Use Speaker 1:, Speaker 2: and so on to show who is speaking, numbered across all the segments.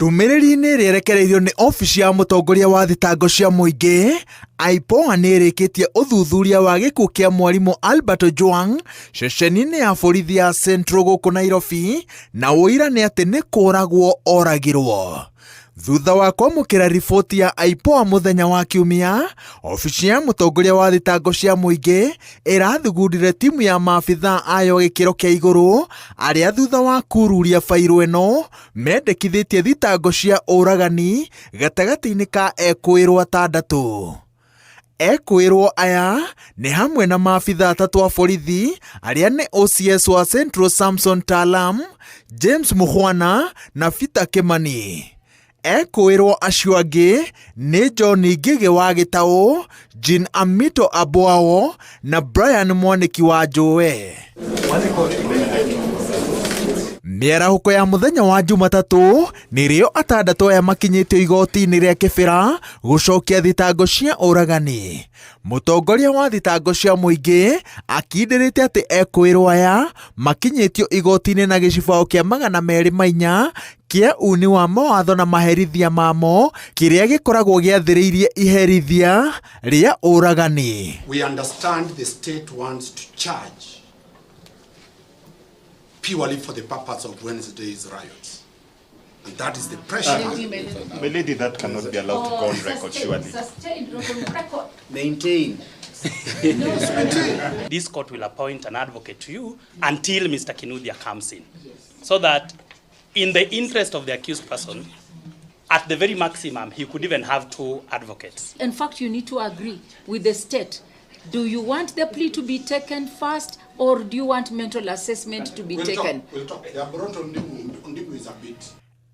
Speaker 1: Ndũmĩrĩri-inĩ ĩrĩa ĩrekereirio nĩ obici ya mũtongoria wa thitango cia mũingĩ, IPOA nĩ ĩrĩkĩtie ũthuthuria wa gĩkuũ kĩa mwarimũ Albert Ojwang ceceni-inĩ ya borithi ya Central gũkũ Nairobi, na ũira nĩ atĩ nĩ kũragwo oragirwo. Thutha wa kwamũkĩra riboti ya IPOA mũthenya wa Kiumia, obici ya mũtongoria wa thitango cia mũingĩ ĩrathugundire timu ya maabithaa ayo gĩkĩro kĩa igũrũ arĩa thutha wa kururia bairũ ĩno mendekithĩtie thitango cia ũragani gatagatĩ-inĩ ka ekũĩrwo atandatũ. Ekũĩrwo aya nĩ hamwe na maabithaa atatũ a borithi arĩa nĩ OCS wa Central Samson Talam, James Mukhwana na Peter Kimani. Ekũĩrwo acio angĩ nĩ John Ngĩgĩ wa Gĩtaũ, Jean Amito Abwao na Brian Mwanĩki wa Njũe. Mĩarahũko ya mũthenya wa Jumatatũ nĩrĩo atandatũ aya makinyĩtio igoti-inĩ rĩa Kĩbĩra gũcokia thitango cia ũragani. Mũtongoria wa thitango cia mũingĩ akindĩrĩte atĩ ekũĩrwo aya makinyĩtio igoti-inĩ na gĩcibao kĩa 204 kĩa uni wa mawatho na maherithia mamo kĩrĩa gĩkoragwo gĩathĩrĩirie iherithia rĩa ũragani.
Speaker 2: We understand the state wants to charge purely for the purpose of Wednesday's riots. And that is the pressure.
Speaker 3: My lady, that cannot be allowed to go on record, surely.
Speaker 4: Sustained on record.
Speaker 5: Maintain.
Speaker 6: This court will appoint an advocate to you until Mr. Kinuthia comes in. So that in the interest of the accused person, at the very maximum, he could even have two advocates.
Speaker 4: In fact, you need to agree with the state. Do you want the plea to be taken first, or do you want mental assessment to be
Speaker 2: We'll
Speaker 4: taken?
Speaker 2: talk. We'll talk. Yeah, Bronto Ondimu, Ondimu is a bit.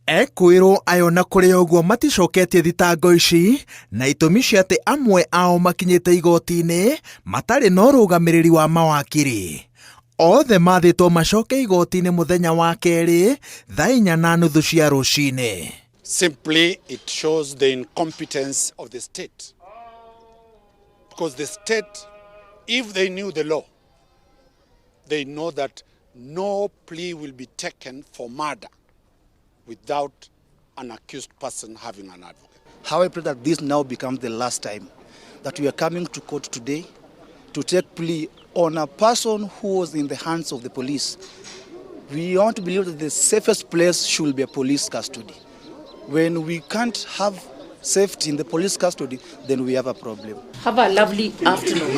Speaker 1: Ekũĩrwo ayo na kũrĩ ũguo maticoketie thitango ici na itũmi cia atĩ amwe ao makinyĩte igoti-inĩ matarĩ na ũrũgamĩrĩri wa mawakiri. Othe mathĩtwo macoke igoti-inĩ mũthenya wa kerĩ thaa inya na nuthu cia rũcinĩ.
Speaker 2: Simply, it shows the incompetence of the state. Because the state, if they knew the law, they know that no plea will be taken for murder without an accused person having an advocate.
Speaker 5: How I pray that this now becomes the last time that we are coming to court today to take plea on a person who was in the hands of the police. We want to believe that the safest place should be a police custody. When we can't have safety in the police custody, then we have a problem.
Speaker 4: Have a lovely afternoon.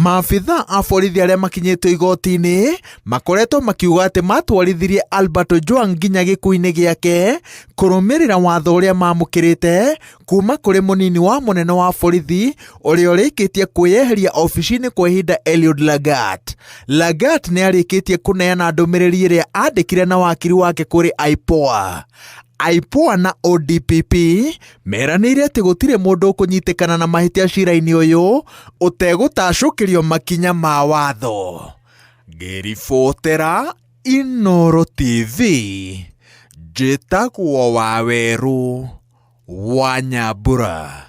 Speaker 1: Maabithaa a borithi arĩa makinyĩtio igoti-inĩ makoretwo makiuga atĩ matwarithirie Albert Ojwang nginya gĩkuũ-inĩ gĩake kũrũmĩrĩra watho ũrĩa mamũkĩrĩte kuma kũrĩ mũnini wa mũnene wa borithi ũrĩa ũrĩkĩtie kwĩyeheria obici-inĩ kwa ihinda Eliud Lagat. Lagat nĩ arĩkĩtie kũneana ndũmĩrĩri ĩrĩa andĩkire na wakiri wake kũrĩ IPOA. IPOA na ODPP meranĩire atĩ gũtirĩ mũndũ ũkũnyitĩkana na mahĩtia cira-inĩ ũyũ ũtegũtacũkĩrio makinya ma watho. Ngĩribotera Inooro TV, njĩtagwo Wawerũ wa Nyambura.